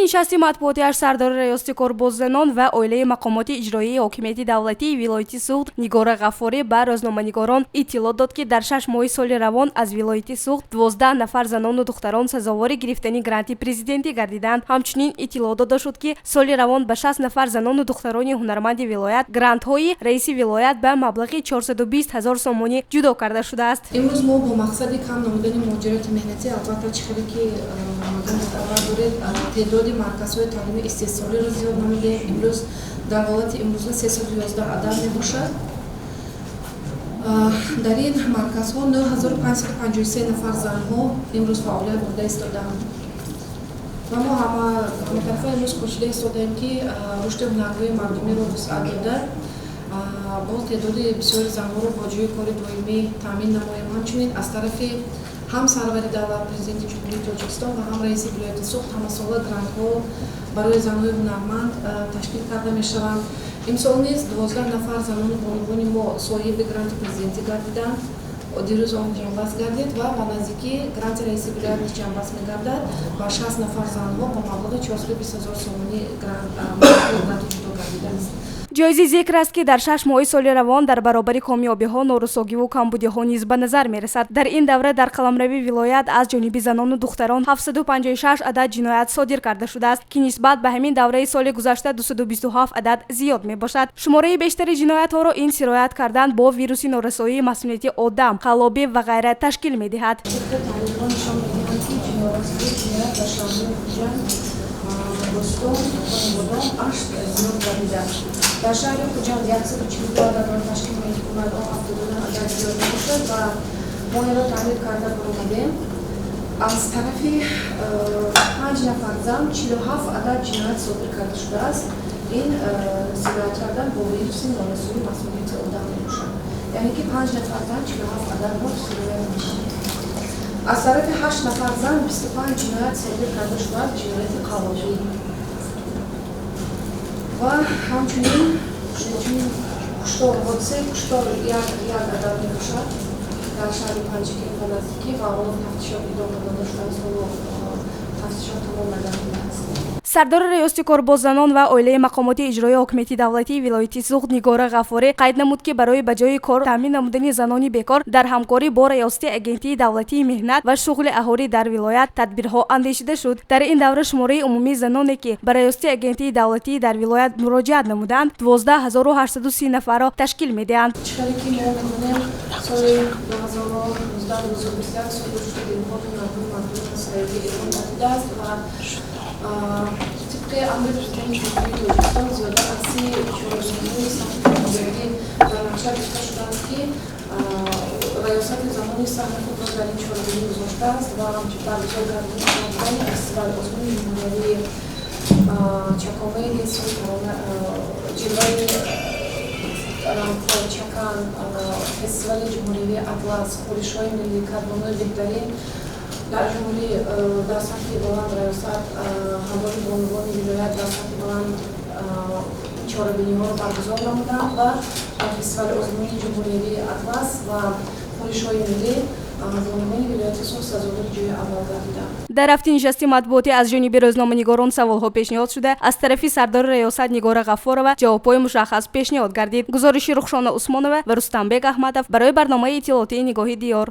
Нишасти матбуотиаш сардори Раёсати кор бо занон ва оилаи мақомоти иҷроияи ҳокимияти давлатии вилояти Суғд Нигора Ғаффорӣ ба рӯзноманигорон иттилоъ дод, ки дар 6 моҳи соли равон аз вилояти Суғд 12 нафар занону духтарон сазовори гирифтани гранти президентӣ гардиданд. Ҳамчунин иттилоъ дода шуд, ки соли равон ба 60 нафар занону духтарони ҳунарманди вилоят грантҳои раиси вилоят ба маблағи 420 ҳазор сомонӣ ҷудо карда шудааст. Имрӯз мо бо мақсади кам намудани муҳоҷирати меҳнатӣ, албатта, чӣ хеле ки хабар доред, теъдоди марказҳои таълими истеҳсолиро зиёд намудем. Имрӯз дар ҳолати имрӯза 311 адад мебошад. Дар ин марказҳо 9553 нафар занҳо имрӯз фаъолият бурда истодаанд ва мо ҳаматарафа имрӯз кӯшида истодаем, ки рушди ҳунарҳои мардумиро вусъат дода, боз теъдоди бисёри занҳоро бо ҷойи кори доимӣ таъмин намоем. Ҳамчунин аз тарафи ҳам сарвари давлат, Президенти Ҷумҳурии Тоҷикистон ва ҳам раиси вилояти Суғд ҳамасола грантҳо барои занҳои ҳунарманд ташкил карда мешаванд. Имсол низ 12 нафар занону бонувони мо соҳиби гранти президентӣ гардиданд. Дирӯз он ҷамъбаст гардид ва ба наздикӣ гранти раиси вилоят низ ҷамъбаст мегардад ва 60 нафар занҳо ба маблағи 420 ҳазор сомонӣ гранти ҷудо гардидааст. Ҷоизи зикр аст, ки дар 6 моҳи соли равон дар баробари комёбиҳо норасогиву камбудиҳо низ ба назар мерасад. Дар ин давра дар қаламрави вилоят аз ҷониби занону духтарон 756 адад ҷиноят содир карда шудааст, ки нисбат ба ҳамин давраи соли гузашта 227 адад зиёд мебошад. Шумораи бештари ҷиноятҳоро ин сироят кардан бо вируси норасоии масунияти одам, қаллобӣ ва ғайра ташкил медиҳад. Тибқи таҳлилҳо нишон медиҳанд, ки ҷиноят дар шаҳрҳои Хуҷанд, Бӯстон ва Бодом ашт зиёд гардида. Дар шаҳри Хуҷанд 142 ададро ташкил мекунад, он 79 адад зиёд мебошад ва мо инро таҳлил карда баромадем. Аз тарафи панҷ нафар зан 47 адад ҷиноят содир карда шудааст. Ин сироят кардан бо вируси норасоии масунияти одам мебошад, яъне ки панҷ нафар зан 47 ададро сироят мекунад. Аз тарафи ҳашт нафар зан 25 ҷиноят содир карда шудааст, ҷинояти қаллобӣ ва ҳамчунин куштор, ҳодисаи куштор як як адад мебошад дар шаҳри Панҷакент ва наздикӣ ва он тафтишот идома дода шудааст, ҳоло тафтишот тамом нагардидааст. Сардори Раёсати кор бо занон ва оилаи мақомоти иҷроии ҳокимияти давлатии вилояти Суғд Нигора Ғаффорӣ қайд намуд, ки барои ба ҷойи кор таъмин намудани занони бекор дар ҳамкорӣ бо Раёсати Агентии давлатии меҳнат ва шуғли аҳолӣ дар вилоят тадбирҳо андешида шуд. Дар ин давра шумораи умумии заноне, ки ба Раёсати Агентии давлатӣ дар вилоят муроҷиат намуданд, 12 830 нафарро ташкил медиҳанд. Чӣ хеле ки мо медонем, соли 2019-2021 соли рушди дилхоҳи ҳунарҳои мардуми ҳамсоягӣ эълон гардидааст ва тибқи амри Президенти Ҷумҳурии Тоҷикистон зиёда аз 30 чорабиниҳои сатҳи ҷумҳуриявӣ дар нақша гирифта шуданд, ки раёсати занони саҳми худро дар ин чорабинӣ гузоштааст ва баргузор гардидани фестивали озмуни ҷумҳуриявии Чакомаи соли ҷилваи Чакан, фестивали ҷумҳуриявии Атлас, хӯришҳои миллӣ, кадбонуи беҳтарин дар ҷумҳурӣ дар сатҳи баланд раёсат ҳамроҳи бонувони вилоят дар сатҳи баланд чорабиниҳоро баргузор намуданд ва дар фестивали озмуни ҷумҳуриявии Атлас ва хӯришҳои миллӣ бонувони вилояти Суғд сазовори ҷои аввал гардиданд. Дар рафти нишасти матбуотӣ аз ҷониби рӯзноманигорон саволҳо пешниҳод шуда, аз тарафи сардори раёсат Нигора Ғаффорова ҷавобҳои мушаххас пешниҳод гардид. Гузориши Рухшона Усмонова ва Рустамбек Аҳмадов барои барномаи иттилоотии «Нигоҳи диёр».